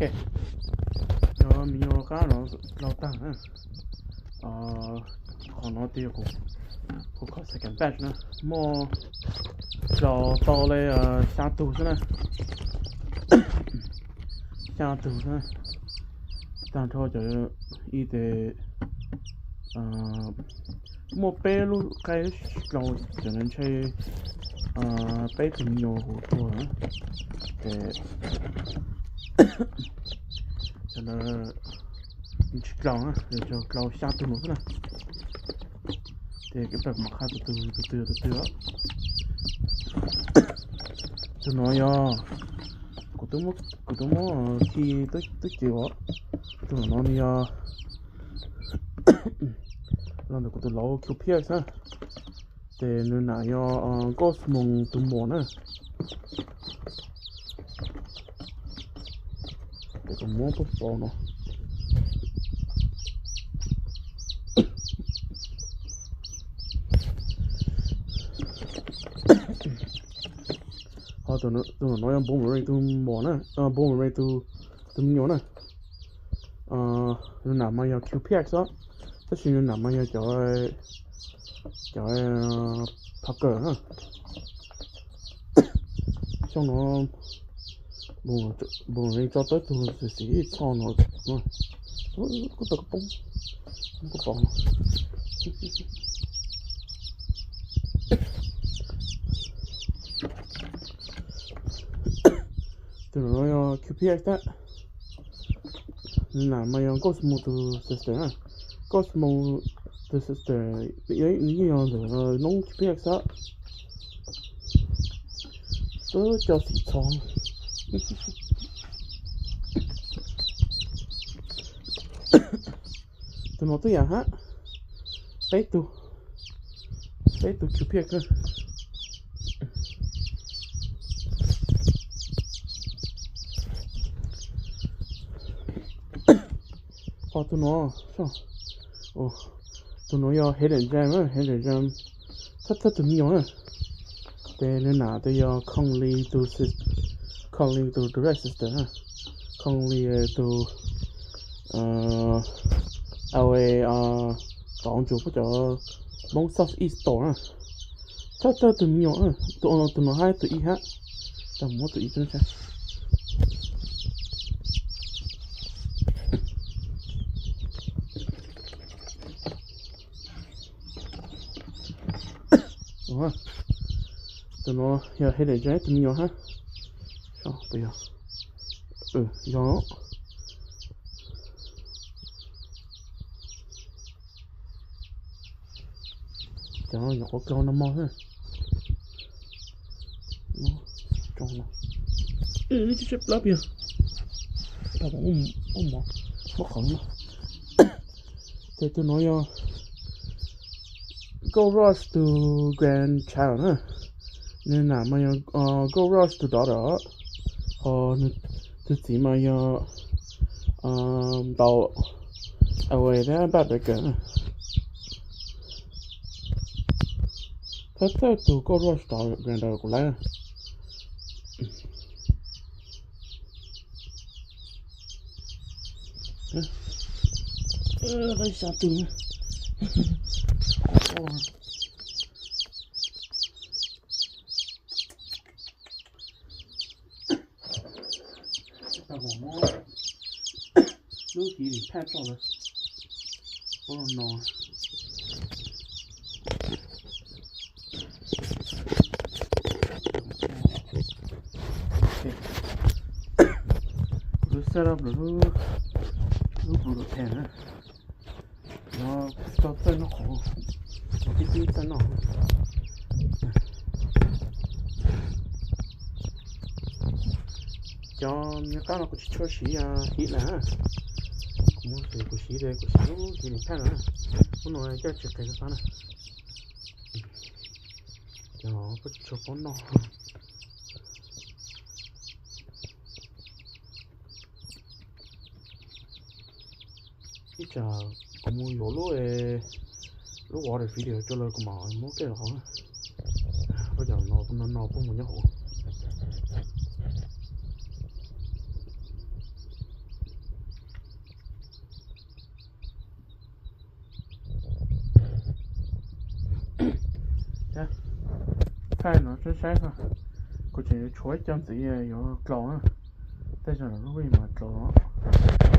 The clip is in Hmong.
Ok, cov me nyuam qab no laus tag na. Qhov no twb yog kuv, kuv qhov second batch na, muaj laus tau li xya tug xwb na. Xya tug xwb na. Tag nrho cov ib tes muaj peb lub qaib laus, cov no ntshe peb tug me nyuam hu tuag na. Ces cov no tsis laus na, yog cov laus xya tug no xwb na. Ces kuv mam qha tus twg tus twg tus twg. Tus no yog kuv twb muab khi twb ces os. Tus no nws yog los ntawm kuv tus laus Q P X na. Ces nws nam yog Ghost Moon tus muam na. Ces kuv muab pov no. Ho tus no yog Boomerang tus muam na, Boomerang tus me nyuam na. Nws nam mas yog Q P X os, tab sis nws nam mas yog cov, cov Parker na. Xyoo no Boomerang tso tau ib tug xim xim txho no, kuj tau koj poob, koj poob. Tus no yog Q P X tag. Nws nam mas yog Ghost Moon tus sister na. Ghost Moon tus sister yeej yog ntawm noob Q P X xwb. Twb cov xim txho. Tus no twb yam hab peb tug, peb tug Q P X. Ho tus no, tus no yog Hidden Gem, Hidden Gem thawj thawj tus me nyuam na. Ces nws nam tes yog Conley tus, Conley tus direct sister na. Conley tus, aws, tov ntsuas puab cov Hmoob South East Store na. Thawj thawj tus me nyuam, tus no hab tus ib hab. Tau muab tus ib tub saib. Tus no yog Hidden Gem tus me nyuam hab. Puas yog? Yog. Cov nyuam qhuav kaug no mog. Tsab plab pia, muab qhov no. Ces tus no yog Gold Rush tus grandchild na. Nws nam mas yog Gold Rush tus daughter, ho tus txiv mas yog ntau, aws, thab npaj pem kawm na. Thawj thawj tus Gold Rush tus granddaughter kuv lawv. Xya tus. Tau muab lub hiv lim phaj tso lawm. Ua no. Kuv lub setup lub, lub Brutal Pen na. No tso txawj noj qhauv, tib tib txawj noj. Cov nyuag qab no kuv tsis tshua siv hiv na. Kuv muab kuv siv, kuv siv lub hiv lim phaj na. Lub no coj tsis qis xwb na. Cov kuj tsis tshua paub noj. Ib tsam kuv mus yuav lub, lub water filter tso lawm kuv mam muab kiag los hauv. Koj cov no no no puag mus nyob hauv. Thaij no saib saib, kuv tseem yuav tshuav ib co ntxiv yuav dlaus na. Tej zaum lub vij mas dlaus los.